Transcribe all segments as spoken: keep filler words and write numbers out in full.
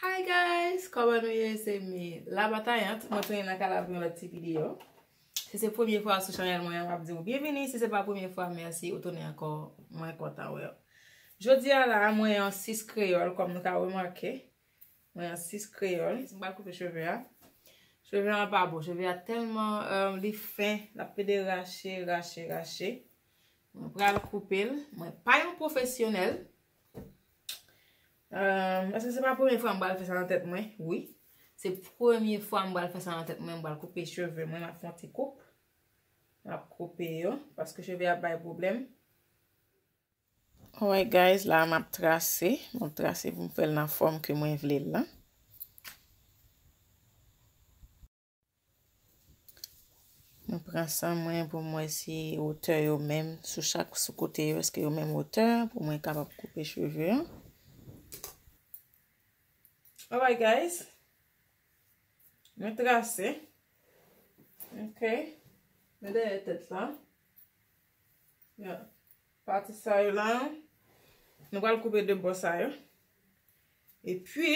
Hi guys, kòman nou ye? Se mi, Labatayant. Mwen tounen nan kay la pou yon lòt ti videyo. Si se premye fwa sou chanèl mwen an, m ap di w byenvini. Si se pa premye fwa, mèsi ou tounen ankò. Mwen kontan wè w. Jodi a la, mwen an sis kreyòl, kòm nou ka remake. Mwen an sis kreyòl. M pral koupe cheve a. Cheve a pa bon. Cheve a tèlman, euh, li fen, l ap pede rache, rache, rache. Mwen pral koupe l. Mwen pa yon pwofesyonèl. Euh, èske se pa premye fwa m pral fè sa nan tèt mwen? Wi. Se premye fwa m pral fè sa nan tèt mwen. M pral koupe cheve mwen. M ap fè yon ti koup. M ap koupe yo. Paske cheve ap bay pwoblèm. Alright guys, la m ap trase. M ap trase pou m fè l nan fòm ke mwen vle l lan. Mwen pran san mwen pou m wè si wotè yo menm sou chak, sou kote yo, èske yo menm wotè pou mwen kapab koupe cheve an. Alright guys. Mwen trase. Ok. Men dèyè tèt la. Ya. Pati sa yo la, nou pral koupe de bò sa yo. Epi,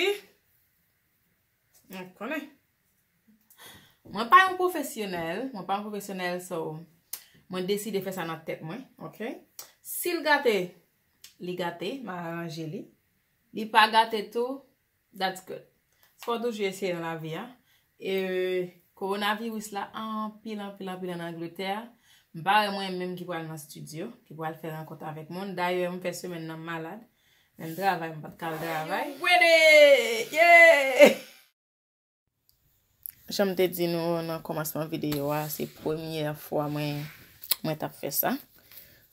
nou konnen. Mwen pa yon pwofesyonèl, mwen pa yon pwofesyonèl, so, mwen deside fè sa nan tèt mwen, ok? Si l gate, li gate, m a aranje li. Li pa gate tou, that's good. Fò toujou eseye nan lavi a. E kowonaviris la anpil, anpil, anpil ann Angletè. M pa wè mwen menm ki pral nan estidyo, ki pral fè rankont avèk moun. Dayè, m fè semèn nan m malad. Menm travay, m pa t ka al travay. Ready! Yeah! Jan m te di nou nan kòmansman videyo a, se premyè fwa mwen, mwen t ap fè sa.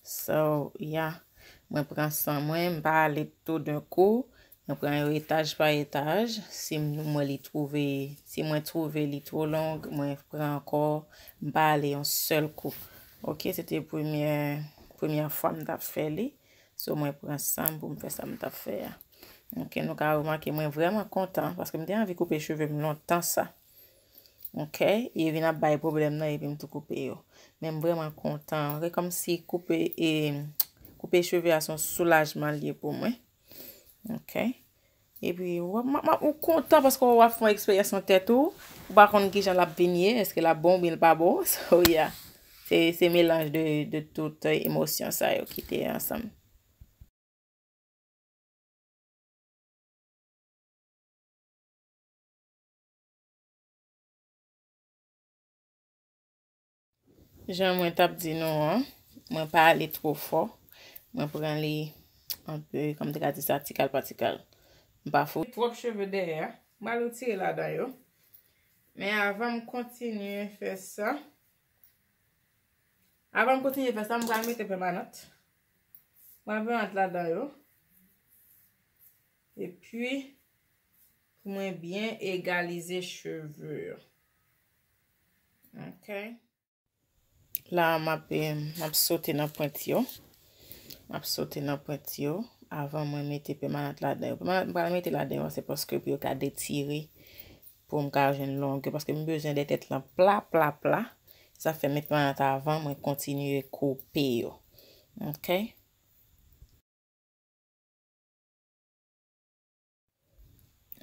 So, yeah, mwen pran san mwen, m pa ale tou d'un coup. Mwen pran yo etaj pa etaj. Si m, mwen li twouve, si mwen twouve li twò long, mwen pran ankò, m pa ale yon sèl kou. Ok, se te premyè, premyè fwa m t ap fè li. So, mwen pran san m pou m fè sa m t ap fè a. Ok, nou ka remake mwen vrèman kontan, paske m te anvi koupe cheve m lontan sa. Ok, e vin ap bay pwoblèm nan, epi m tou koupe yo. Men m vrèman kontan. Se kòmsi koupe, e, koupe cheve a se yon soulajman l ye pou mwen. Ok. Epi, w ap, m ap, m ap, ou kontan paske w ap fè yon eksperyans nan tèt ou. Ou pa konn kijan l ap vin ye, èske l ap bon oubyen l pa bon. So, yeah. Se, se melanj de, de tout, e, emosyon sa yo ki te ansanm. Jan mwen t ap di nou an, mwen pa ale twò fò. Mwen pran li anpe, kòm te ka di sa, tikal pa tikal. M pa fou. Twòp cheve dèyè a. M al retire ladan yo. Men avan m kontinye fè sa, avan m kontinye fè sa, m pral mete pèmanant. M pral pèmanant ladan yo. Epi, pou mwen byen egalize cheve yo. Ok. La, m ap, eh, m ap sote nan pwent yo. M ap sote nan pwent yo avan mwen mete pèmanant ladan yo. Pèmanant m pral mete ladan yo, se paske pou yo ka detire, pou m ka jwenn longè, paske m bezwen de tèt lan pla, pla, pla. Sa fè m met pèmanant avan mwen kontinye koupe yo. Ok?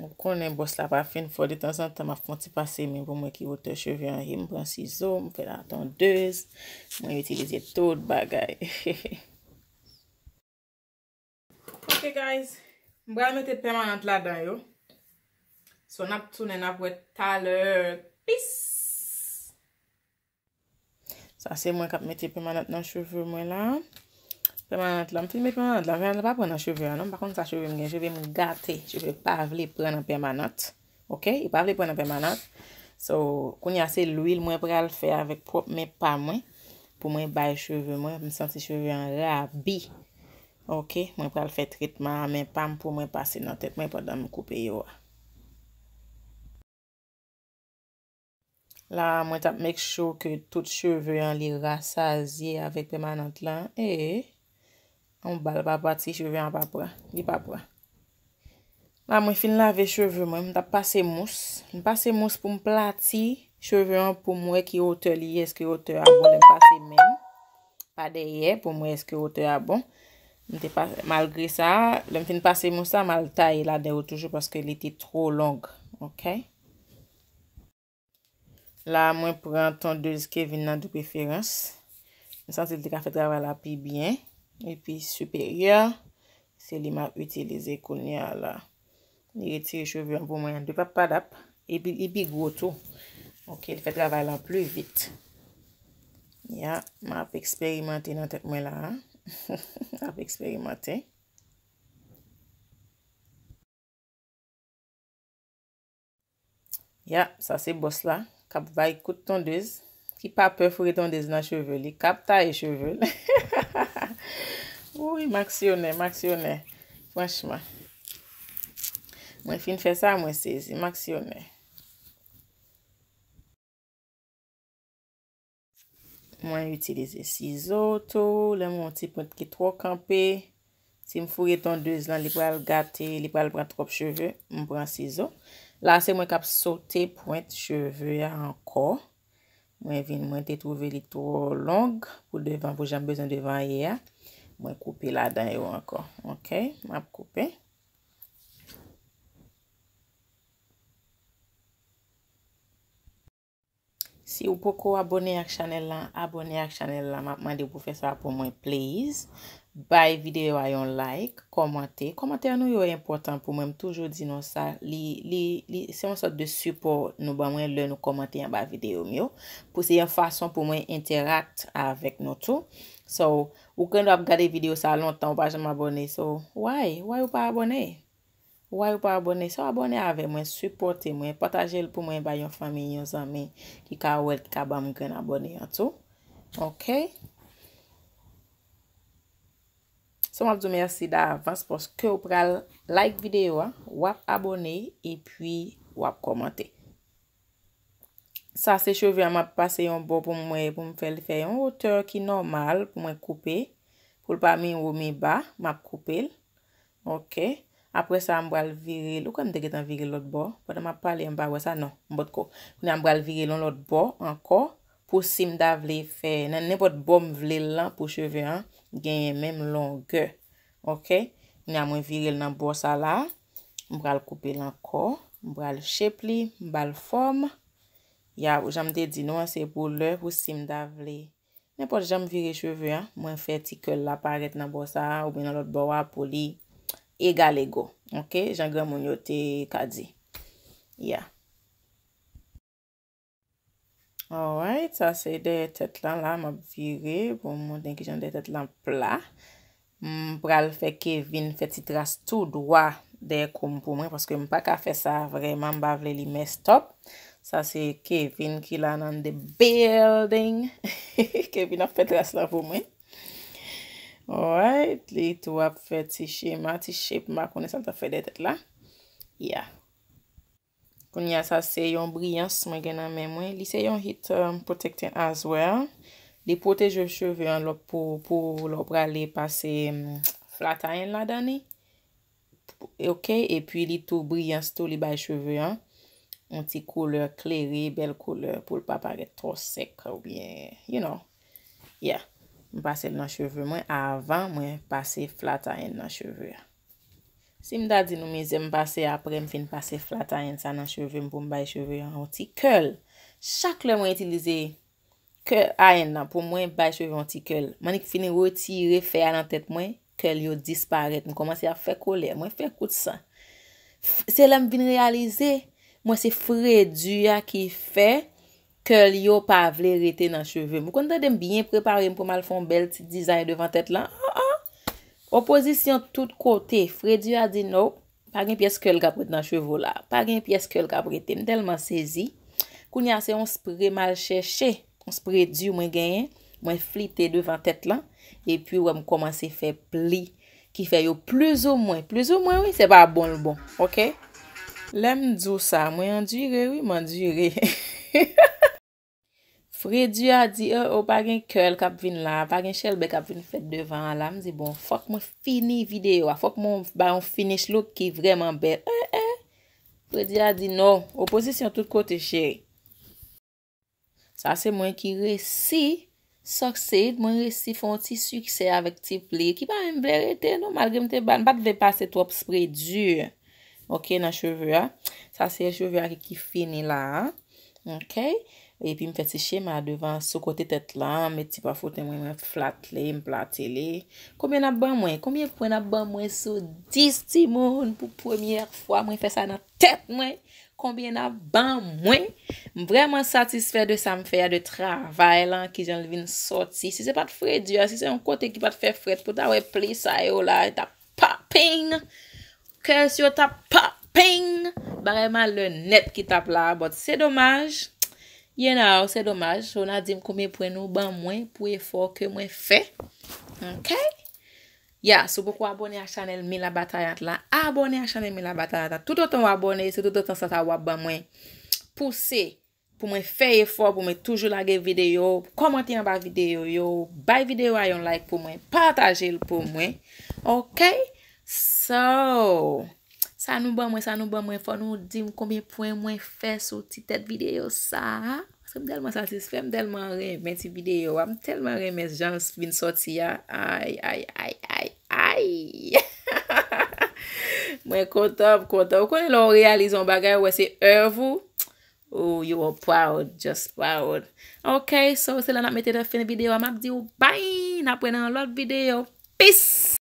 Ou konnen bòs la pa fin fò, detanzantan m ap fè yon ti pase men pou m wè ki wotè cheve an ye. M pran sizo, m fè la tondez, mwen itilize tout bagay. Ok guys, m pral mete pèmanant ladan yo. So n ap tounen, n ap wè talè. Peace! Sa se mwen k ap mete pèmanant nan cheve mwen la. Pèmanant la, m fin met pèmanant la, pèmanant la pa pran nan cheve a non, m pa konn sa cheve m gen, cheve m gate, cheve pa vle pran nan pèmanant. Ok, li pa vle pran nan pèmanant. So, kounye a se lwil mwen pral fè avèk pwòp men pa mwen pou mwen bay cheve mwen, m santi cheve an rabi. Ok, mwen pral fè tretman a men pa m pou mwen pase nan tèt mwen pandan m koupe yo a. La, mwen t ap make sure ke tout cheve an li rasazye avèk pèmanant lan. E, yon bal pa pati, cheve an pa pran. Li pa pran. La, mwen fin lave cheve mwen, m t ap pase mous. M pase mous pou m plati cheve an pou m wè ki wotè li ye, èske wotè a bon lè m pase men m pa dèyè pou m wè èske wotè a bon. M te pa, malgre sa, lè m fin pase mouch la, m al taye ladan yo toujou paske li te twò long. Ok? La, mwen pran tondez Kevin nan de preferans. M santi l te ka fè travay la pi byen e pi siperyè. Se li m ap itilize kounye a la. Li retire cheve an pou mwen an de papadap. Epi li pi gwo tou. Ok, li fè travay lan pli vit. Ya, m ap eksperimante nan tèt mwen la. M ap eksperimante. Ya, sa se bòs la k ap bay kout tondez, ki pa pè foure tondez nan cheve li, k ap taye cheve l. Wi, m aksyonè, m aksyonè. Franchman. Mwen fin fè sa, mwen sezi, m aksyonè. Mwen itilize sizo tou, lè m wè yon ti pwent ki twò kanpe, si m foure tondez lan, li pral gate, li pral pran twòp cheve, m pran sizo. La, se mwen k ap sote pwent cheve a ankò. Mwen vin, mwen te twouve li twò long pou devan, pou jan m bezwen devan ye a. Mwen koupe ladan yo ankò. Ok, m ap koupe. Si w poko abòne ak chanèl la, abòne ak chanèl la. M ap mande w pou fè sa pou mwen, please. Bay videyo a yon like, kòmante. Kòmantè nou yo enpòtan pou mwen, m toujou di nou sa. Li, li, li, se yon sòt de sipò nou ban mwen lè nou kòmante anba videyo m yo. Pou se yon fason pou mwen enteract avèk nou tou. So, ou gen dwa ap gade videyo sa lontan, ou pa janm abòne. So, why? Why ou pa abòne? Why ou pa abòne? So abòne avè mwen, sipòte mwen, pataje l pou mwen bay yon fanmi, yon zanmi ki ka wè l, ki ka ban m grenn abòne an tou. Ok? So m ap di w mèsi davans paske w pral like videyo a, w ap abòne epi w ap kòmante. Sa se cheve a, m ap pase yon bò pou mwen, pou m fè l fè yon wotè ki nòmal pou mwen koupe. Pou l pa mi wo mi ba, m ap koupe l. Ok. Apre sa, m pral vire l. Ou kwè m te gentan vire l lòt bò? Pandan m ap pale, m pa wè sa? Non, m potko. Kounye a, m pral vire l yon lòt bò ankò. Pou si m ta vle fè, nan nenpòt bò m vle l lan pou cheve an, genyen menm longè. Ok. Kounye a, mwen vire l nan bò sa la. M pral koupe l ankò. M pral shape li, m ba l fòm. Ya, jan m te di nou an, se pou lè, pou si m ta vle. Nenpòt jan m vire cheve a, mwen fè ti kèl la parèt nan bò sa a, oubyen nan lòt bò a pou li egal ego. Ok? Jan granmoun yo te ka di. Ya. Alright, sa se dèyè tèt lan la, m ap vire pou m montre kijan dèyè tèt lan pla. M pral fè Kevin fè ti tras tou dwa dèyè kou m pou mwen, paske m pa ka fè sa vrèman, m pa vle li messed up. Sa se Kevin ki la nan the building. Kevin ap fè tras lan pou mwen. Alright, li tou ap fè ti chema, ti shape, m pa konnen sa l t ap fè dèyè tèt la. Yeah. Kounye a sa se yon briyans mwen gen nan men mwen. Li se yon heat, um, protectant as well. Li pwoteje cheve an lè w pou, pou lè w prale pase, um, flat iron ladan li. Ok, epi li tou briyans tou, li bay cheve an yon ti koulè klere, bèl koulè pou l pa parèt twò sèk oubyen, you know. Yeah. M pase l nan cheve mwen avan mwen pase flat iron nan cheve a. Si m ta di nou mizè m pase apre m fin pase flat iron sa nan cheve m pou m bay cheve an yon ti kèl. Chak lè mwen itilize kèl iron nan pou mwen bay cheve yon ti kèl. M annik fin retire fè a nan tèt mwen, kèl yo disparèt. M kòmanse ap fè kolè, mwen fè kout san. F-, se lè m vin reyalize, mwen se fredi a ki fè kèl yo pa vle rete nan cheve m. Ou konn tande m byen prepare m pou m al fè yon bèl ti dizay devan tèt lan? Ah, ah. Opozisyon tout kote. Fredi a di, "No, pa gen pyès kèl k ap ret nan cheve w la. Pa gen pyès kèl k ap rete." M tèlman sezi. Kounye a se yon spre m al chèche. Yon spre di mwen genyen. Mwen flite devan tèt lan. Epi w wè m kòmanse fè pli ki fè yo plizoumwen, plizoumwen wi, se pa bon l bon, ok? Lè m di w sa, mwen andire wi, m andire. Fredi a di, "Oh, oh, pa gen kèl k ap vin la, pa gen chèlbè k ap vin fèt devan an la." M di, "Bon, fòk mwen fini videyo a, fòk mwen bay yon finish look ki vrèman bèl." Eh, eh. Fredi a di, "Non, opozisyon tout kote, cheri." Sa se mwen ki resi Succeed, mwen resi fè yon ti siksè avèk ti pli ki pa menm vle rete non, malgre m te ba, m pa t vle pase twòp spray di. Ok, nan cheve a. Sa se cheve a ki, ki fini la a. Ok. Epi m fè ti chema devan sou kote tèt la, m met ti pa fote mwen, mwen flat li, m plate li. Konbyen n ap ban mwen? Konbyen pwen n ap ban mwen sou dis timoun pou premyè fwa mwen fè sa nan tèt mwen? Konbyen n ap ban mwen? M vrèman satisfè de sa m fè a, de travay lan, kijan l vin sòti. Si se pa t fredi a, si se yon kote ki pa t fè frèt pou ta wè pli sa yo la, t ap popping. Kès yo t ap popping. Bagay malè nèt ki t ap la, but se domaj. You know, se domaj. So, n a di m konbyen pwen nou ban mwen pou efò ke mwen fè. Ok? Ya, si w poko abòne a chanèl Mila Batayat la, abòne a chanèl Mila Batayat la. Toutotan w abòne, se toutotan sa w ap ban mwen pouse pou mwen fè efò, pou mwen toujou lage videyo, kòmante anba videyo yo, bay videyo a yon like pou mwen, pataje l pou mwen. Ok? So, sa nou ban mwen, sa nou ban mwen, fò nou di m konbyen pwen mwen fè sou ti tèt videyo sa a. Paske m tèlman satisfè, m tèlman renmen ti videyo a, m tèlman renmen jan l vin sòti a. Ay, ay, ay, ay, ay. Mwen kontan, m kontan. Ou konnen lè w reyalize yon bagay, ou wè se èv ou. Oh, you are proud, just proud. Ok, so se la n ap mete nan fen videyo a. M ap di w bye, n ap wè nan yon lòt videyo. Peace!